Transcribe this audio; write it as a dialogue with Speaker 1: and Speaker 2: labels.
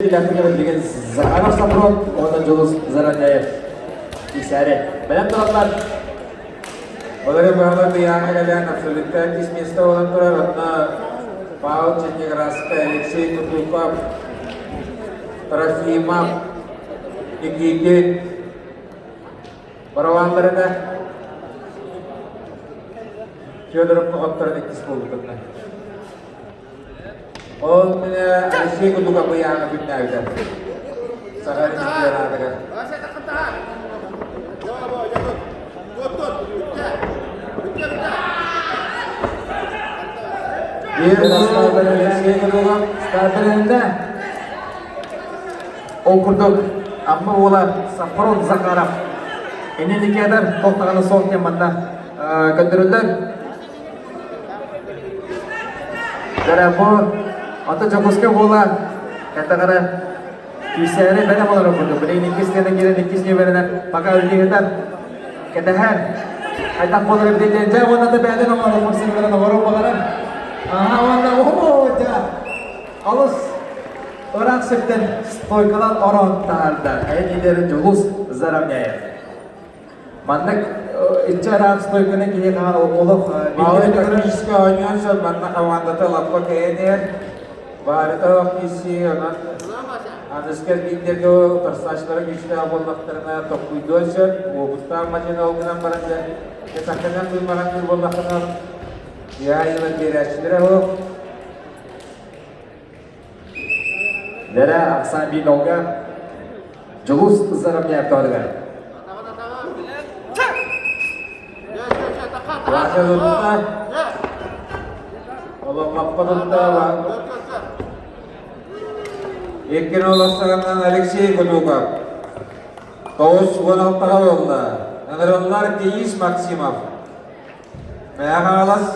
Speaker 1: Билигин Захаров Сафрон уонна Дьулус Заранеев киисээри бэлэм тураллар.
Speaker 2: Олору баҕа быйааҥа кэлэн абсолютно иккис место буолан турар. Онно Павел Черниградскай, Алексей Кутуков, Трофимов, Никитин барабаннарына Федоров хотторон иккис буолбутунна. Ол минэ Алексей Кутуков быйааҥа күннээбитэ. Саха чемпионатыгар.
Speaker 1: Биир Алексей Кутуков стартарында Ол курдук Амма уола Сафрон Захаров инникиэдэр туохтаҕына суох диэн манна көрдөрүллэр. Дьэ бу ото Дьокуускай буола кэтэҕэрэ киисээри бэлэм олорор курдук. Билигин иккис сцена киирэн иккис нүөмэринэн пока үллиһитэн кэтэһэр. Хайдах буолар эбитий диэн дьэ уонна да бэйэтин оҥорор Максимнарын оҥоруон баҕарар. Аха уонна оо дьэ алыс ыраах сиртэн стойкалан ороон таһаарда. Эн лидерин Дьулус Заровняев. Маннык иччи араан стойканы киһи олох
Speaker 2: Малый тактически оонньоон сөп манна командата лаппа кэйэн иһэр. Баарыта киси онон аныска биирдэргэ утарсааччылара күүстээх буоллахтарына токкуйдуон сөп. Уопуттаах мадьыны ол гынан баран дьэ сакканан быымаҕан буоллаххына я йыла биэрээччилэрэ ол.
Speaker 1: Лера Оксана Билонга Дьулус Заровняевтоодугар.
Speaker 2: Вася тутта. Олоҥхоппо тутта. Иккин олохсоҕунан Алексей Кутуков. 96-ға буолла. Ыҥырыллар Денис Максимов. Мэйэ Хаҥалас.